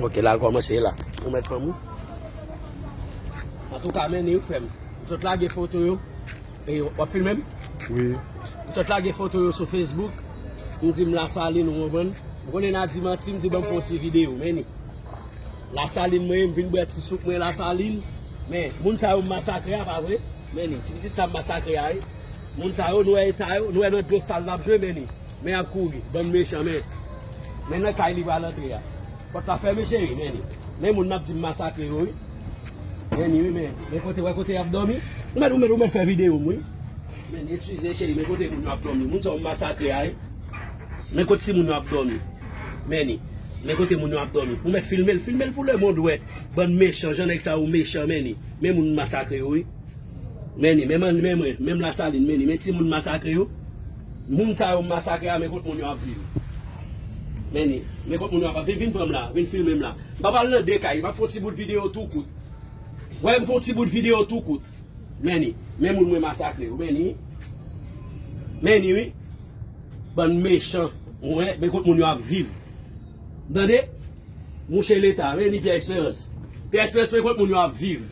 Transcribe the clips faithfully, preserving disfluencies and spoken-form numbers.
Ok, la l kòmanse la. Ou mèt fanm ou? Antouka, men ni frè m. M sot lage foto yo. E w ap filme m? Wi. M sot lage foto yo sou Facebook. M di m Lasalin, ou konprann? M konnen n a di manti, m di ban m fè yon ti videyo, men ni. Lasalin mwen ye, m vin bwè ti souk mwen Lasalin. Men, moun sa yo m masakre a, pa vre? Men ni, ti pitit sa m masakre a, wi. Moun sa yo, nou wè eta yo, nou wè nan dlo sal n ap jwe, men ni. Men y ap kouri, bann mechan, men. Men nan kay li pral antre a. Pòt la fèmen, cheri, men ni. Men moun n ap di m masakre yo, wi. Men ni, wi, men. Men kote, wè kote y ap dòmi. Ou mèt, ou mèt, ou mèt fè videyo m, wi. Men ni, eskize, cheri, men kote moun yo ap dòmi. Moun sa yo m masakre a, wi. Men kote timoun yo ap dòmi. Men ni. Men kote moun yo ap dòmi. Ou mèt filme l, filme l pou lemonn wè. Bann mechan, jan nèg sa yo mechan, men ni. Men moun m masakre yo, wi. Men ni, men mwen, men mwen, men m Lasalin, men ni, men timoun masakre yo. Moun sa yo m masakre a, men kot moun yo ap viv. Men ni, men kot moun yo ap viv, vin pran m la, vin filme m la. M pa pral nan detay, m ap fè yon ti bout videyo tou kout. Wè, m fè yon ti bout videyo tou kout. Men ni, men moun mwen masakre yo, men ni. Men ni, wi. Bann mechan, wè, men kot moun yo ap viv. Tande? Mouche Leta, men ni Pyè Esperans. Pyè Esperans, men kot moun yo ap viv.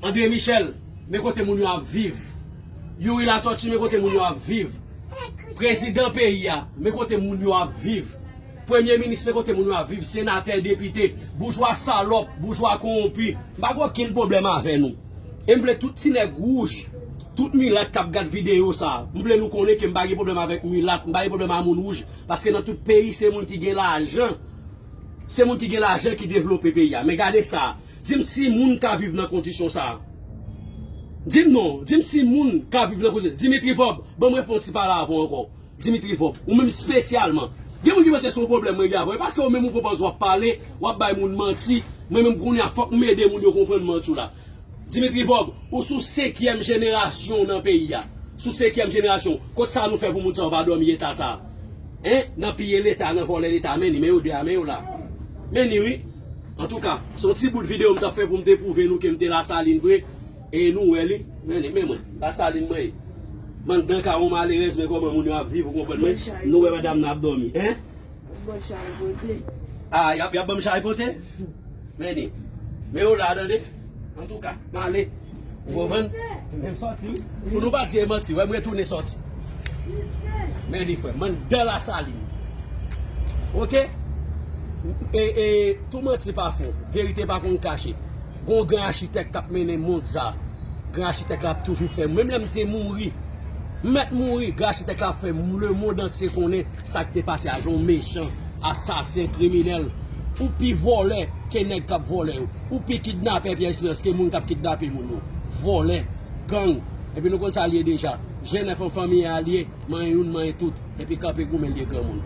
André Michel, men kote moun yo ap viv. Youri Latortue, men kote moun yo ap viv. Prezidan peyi a, men kote moun yo ap viv. Premye minis, men kote moun yo ap viv. Senatè, depite, boujwa salòp, boujwa kowonpi. M pa gen okenn pwoblèm avè nou. E m vle tout ti nèg wouj, tout milat k ap gad videyo sa a. M vle nou konnen ke m pa gen pwoblèm avèk milat, m pa gen pwoblèm a moun wouj. Paske nan tout peyi, se moun ki gen lajan. Se moun ki gen lajan ki devlope peyi a. Men gade sa. Di m si moun ka viv nan kondisyon sa. Di m non. Di m si moun ka viv nan kondisyon. Dimitri Vorbe, ban mwen fè yon ti pale avè w ankò. Dimitri Vorbe, ou menm espesyalman. Gen moun ki panse se yon pwoblèm mwen gen avè w. E paske ou menm ou pran pòz w ap pale, w ap bay moun manti. Mwen menm kounye a fòk m ede moun yo konprann manti w la. Dimitri Vorbe, ou sou senkyèm jenerasyon w nan peyi a. Sou senkyèm jenerasyon w. Kot sa nou fè pou moun sa yo pa dòmi eta sa? Hein? Nan piye Leta, nan vòlè Leta, men ni, men yo de a, men yo la. Men ni, wi. Antouka, se yon ti bout videyo m t ap fè pou m te pwouve nou ke m te Lasalin vre. E nou wè li. Men ni, men mwen, Lasalin mwen ye. Mandan kawon malerèz, men kòman moun yo ap viv, ou konprann mwen? Nou wè madanm nan ap dòmi, hein? Ban chay pote. Ah, y ap, y ap ban m chay pote? Men ni. Men yo la, tande. Antouka, m ale. Ou konprann? Men m sòti, wi. Pou nou pa di e manti, wè, m retounen sòti. Men ni, frè m, anndan Lasalin. Oke? E, e, tou manti pa fon. Verite pa konn kache. Gon gran achitèk k ap mennen mond sa. Gran achitèk la ap toujou fè. Menm lè m te mouri, m mèt mouri, gran achitèk la ap fè lemonn antye konnen sa k te pase a. Jan w mechan, asasen, kriminèl. Ou pi vòlè ke nèg k ap vòlè yo. Ou pi kidnapè Pyè Esperans ke moun k ap kidnape moun yo. Vòlè, gang. Epi nou konn sa l ye deja. Jenèf an fanmi a l ye, manyen youn, manyen tout. Epi kanpe goumen l ye granmoun.